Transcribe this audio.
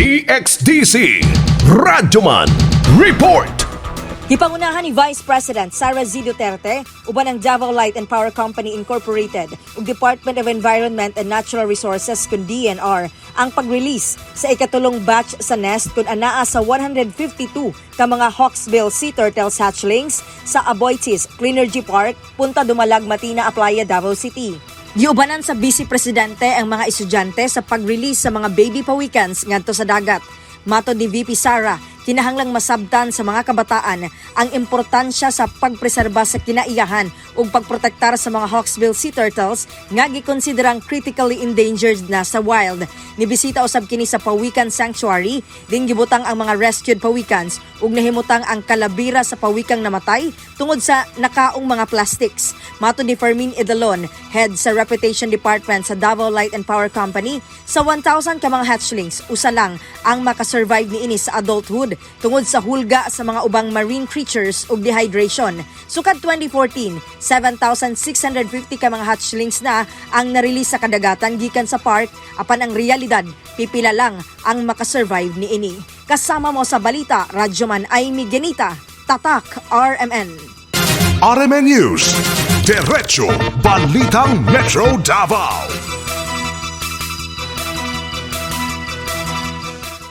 DXDC Radyoman Report. Gipangunahan ni Vice President Sara Z. Duterte uban ang Davao Light and Power Company Incorporated ug Department of Environment and Natural Resources kun DENR ang pag-release sa ikatulong batch sa nest kun anaa sa 152 ka mga hawksbill sea turtles hatchlings sa Aboitiz Cleanergy Park, Punta Dumalag, Matina, Aplaya, Davao City. Giubanan sa Vice Presidente ang mga estudyante sa pag-release sa mga baby pawikans ngadto sa dagat. Matod ni VP Sara, kinahanglang masabtan sa mga kabataan ang importansya sa pagpreserba sa kinaiyahan ug pagprotektar sa mga hawksbill sea turtles nga gikonsiderang critically endangered na sa wild. Nibisita usab kini sa Pawikan Sanctuary, din gibutang ang mga rescued pawikans ug nahimutang ang kalabira sa pawikang namatay tungod sa nakaong mga plastics. Matod ni Fermin Idalon, head sa Reputation Department sa Davao Light and Power Company, sa 1,000 ka mga hatchlings, usa lang ang makasurvive niini sa adulthood tungod sa hulga sa mga ubang marine creatures ug dehydration. Sukad 2014, 7,650 ka mga hatchlings na ang narelease sa kadagatan gikan sa park, apan ang realidad, pipila lang ang makasurvive niini. Kasama mo sa balita, Radyoman Amy Genita, Tatak RMN. RMN News. Diretso Balitang Metro Davao.